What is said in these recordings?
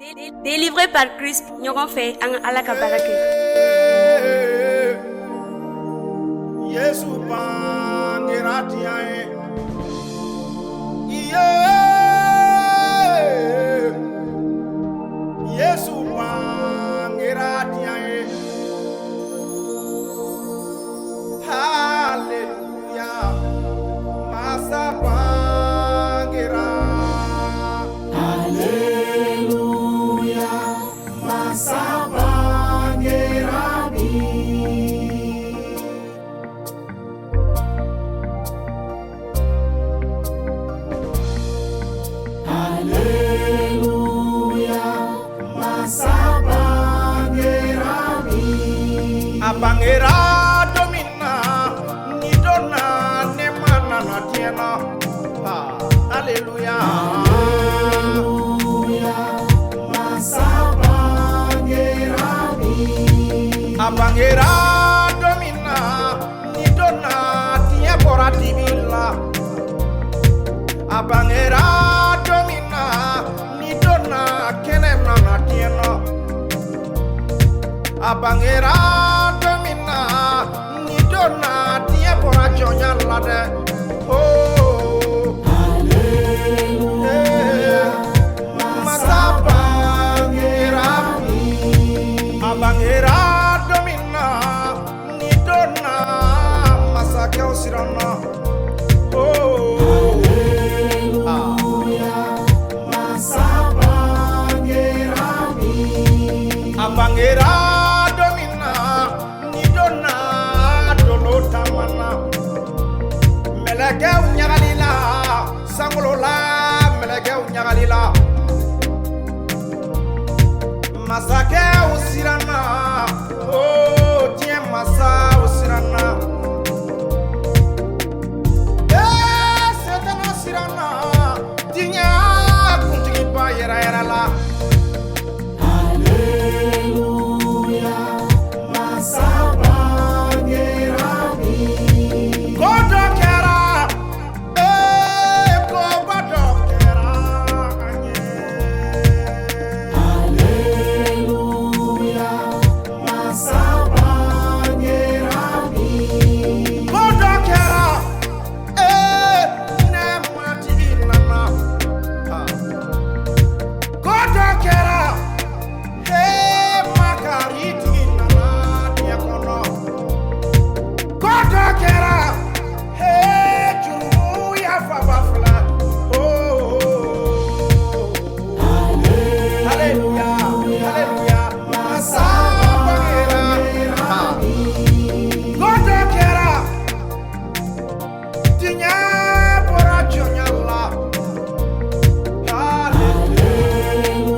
Délivré par Christ, ɲɔgɔn fɛ an ka Ala ka baara kɛ. Yesu bangera diɲɛ ye. Iye. Yesu bangera diɲɛ ye. Haleluya. Masa bangera. Alléluia, masa bangera bi. Alléluia, masa bangera bi. A bangera don min na, ni don na ne ma nana diɲɛ na. Ah, Alléluia. Alléluia, masa bangera bi. A bangera don min na, ni don na diɲɛ bɔra dibi la. A bangera don min na, ni don na kɛnɛ nana diɲɛ na. A bangera don min na, ni don na diɲɛ bɔra jɔnya la dɛ. Oh. Alléluia, Masa bangera bi. A bangera don min na, ni don na masakɛw siranna. Oh. Alléluia, masa bangera bi. A bangera don min na, ni don na dolo taamana. Mɛlɛkɛw ɲagalila, sankolo la mɛlɛkɛw ɲagalila. Masakɛw siranna, oh diɲɛ masaw siranna. Ee Satana siranna, diɲɛ kuntigiba yɛrɛ yɛrɛ la. Alléluia, masa bangera bi. Ko dɔ kɛra, ee koba dɔ kɛra an ye. Alléluia, masa bangera bi. Ko dɔ kɛra, ee ne matigi nana. Ah. Ko dɔ kɛra, ee makaritigi nana diɲɛ kɔnɔ. Ko dɔ kɛra, ee jurumu yafaba filɛ. Oh, Alléluia, Alléluia, masa bangera. Ah. Ko dɔ kɛra, diɲɛ bɔra jɔnya la. Alléluia,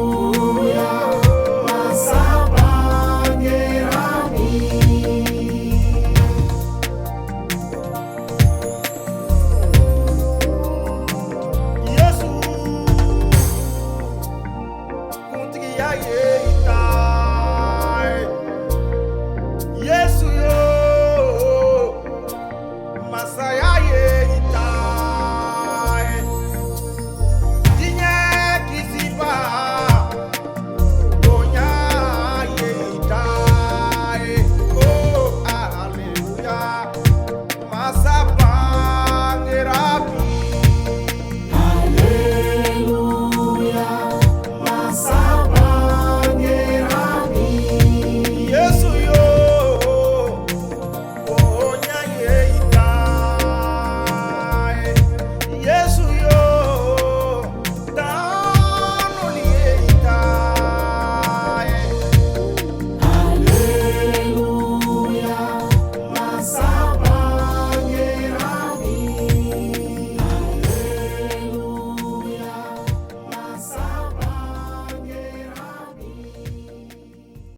masa bangera bi. Yesu kuntigiya ye.